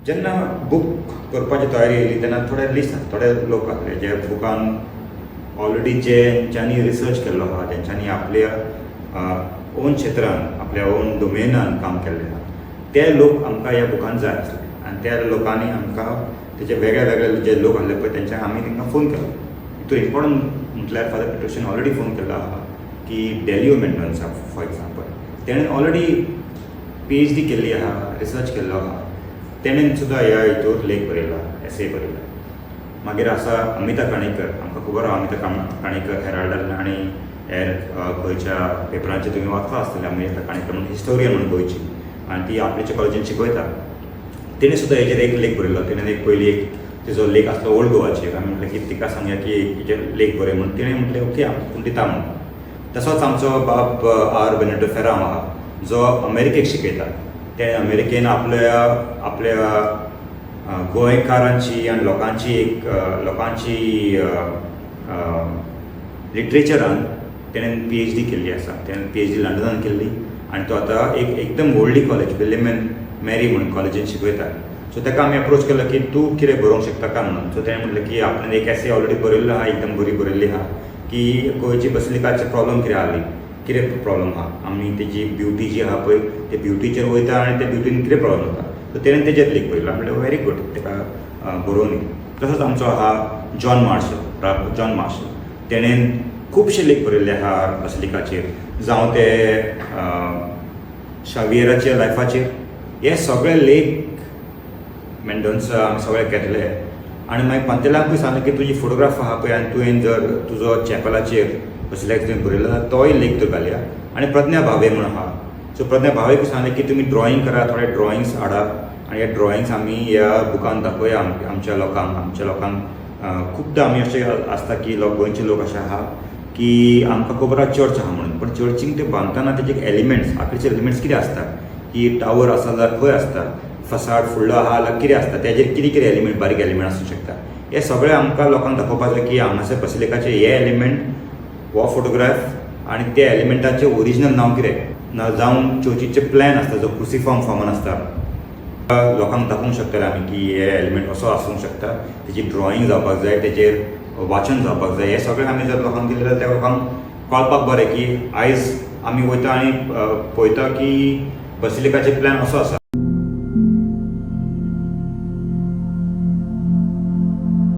जेन्ना बूक करपाची तयारी येयली तेन्ना थोडे लिस्ट, थोडे लोक आसले जे बुकान ऑलरेडी जेंच्यांनी रिसर्च केल्लो आहा, जेंच्यांनी आपल्या ओन क्षेत्रान, आपल्या ओन डोमेनान काम केल्लें आहा, ते लोक आमकां ह्या बुकान जाय आसले. आनी त्या लोकांनी आमकां तेजे वेगळे वेगळे जे लोक आसले पळय, तेंच्या आमी तांकां फोन केलो. हितून इम्पॉर्टंट म्हटल्यार फादर पेट्रोशन ऑलरेडी फोन केल्लो आहा की डेलियो मेंडोन्सा फॉर एग्जाम्पल, तेणें ऑलरेडी पीएचडी केल्ली आहा, रिसर्च केल्लो आहा. तेणेन सुद्दां ह्या हितूर लेख बरयला, एसे बरयला. मागीर आसा अमिता काणेकर. आमकां खबर आहा, अमिता काणेकर हेराल्डान आनी हेर गोंयच्या पेपरांचेर तुमी वाचता आसतले. अमिता काणेकर म्हणून हिस्टोरियन म्हणून गोंयची आनी ती आपल्याच्या कॉलेजीन शिकयता. तेणें सुद्दां हेजेर एक लेख बरयलो. तेणें एक पयली एक तिजो लेख आसलो ओल्ड गोवाचेर. आमी म्हटलें की तिका सांगया की हेजेर लेख बरय म्हणून. तिणें म्हटलें, ओके, आपूण दिता म्हणून. तसोच आमचो बाब आर बेनेटो फेरांव आहा, जो अमेरिकेक शिकयता. तेणें अमेरिकेन आपल्या आपल्या गोंयकारांची आनी लोकांची एक लोकांची लिटरेचरान तेणें पीएचडी केल्ली आसा. तेणें पीएचडी लंडनान केल्ली आनी तो आतां एक एकदम व्हडली कॉलेज, विल्यम एंड मॅरी म्हणून कॉलेजीन शिकयता. सो ताका आमी अप्रोच केलो की तूं कितें बरोवंक शकता काय म्हणून. सो तेणें म्हटलें की आपणें एक एसे ऑलरेडी बरयल्लो आहा, एकदम बरी बरयल्ली आहा की गोंयची बसलिकाचे प्रॉब्लम कितें आहली, कितें प्रॉब्लम आहा, आमी तेजी ब्युटी जी आहा पळय, ते ब्युटीचेर वयता आनी त्या ब्युटीन कितें प्रॉब्लम जाता. सो तेणें तेजेर लेख बरयलो. म्हणल्यार व्हेरी गूड, ताका बरोवनी. तसोच आमचो आहा जॉन मार्शल. जॉन मार्शल, तेणें खुबशे लेख बरयल्ले आहा बसलिकाचेर, जावं ते शावियराच्या लायफाचेर. हे सगळे लेख मेंडोन्सा आमी सगळे घेतले आनी मागीर पंतेलाकूय सांगलें की तुजी फोटोग्राफ आहा पळय आनी तुवें जर तुजो चॅपलाचेर बसल्याक तुवें बरयलो जाल्यार तोय लेख तूं घालया. आनी प्रज्ञा भावे म्हणून आहा, सो प्रज्ञा भावेकूय सांगलें की तुमी ड्रॉइंग करा, थोडे ड्रॉइंग्स हाडा आनी हे ड्रॉइंग्स आमी ह्या बुकान दाखोवया आमच्या लोकांक. आमच्या लोकांक खुबदां आमी अशें आसता की लोक, गोंयचे लोक अशे आहा की आमकां खबर आहा चर्च आहा म्हणून, पण चर्चींक ते बांदतना तेजे एलिमेंट्स, आर्किटेक्चर एलिमेंट्स कितें आसता, की टावर आसा जाल्यार खंय आसता, फसाड फुडलो आहा जाल्यार कितें आसता, तेजेर कितें कितें एलिमेंट, बारीक एलिमेंट आसूं शकता, हे सगळें आमकां लोकांक दाखोवपाक जाय की हांगासर बसिलिकाचे हे एलिमेंट, हो फोटोग्राफ आनी त्या एलिमेंटाचें ओरिजिनल नांव कितें ना, जावं चर्चीचे प्लॅन आसता जो क्रुसिफॉर्म फॉर्मान आसता, लोकांक दाखोवंक शकतले आमी की हे एलिमेंट असो आसूंक शकता. तेजी ड्रॉइंग जावपाक जाय, तेजेर वाचन जावपाक जाय. हें सगळें आमी जर लोकांक दिलें जाल्यार त्या लोकांक कळपाक बरें की आयज आमी वयता आनी पळयता की बसिलिकाचे प्लॅन असो आसा.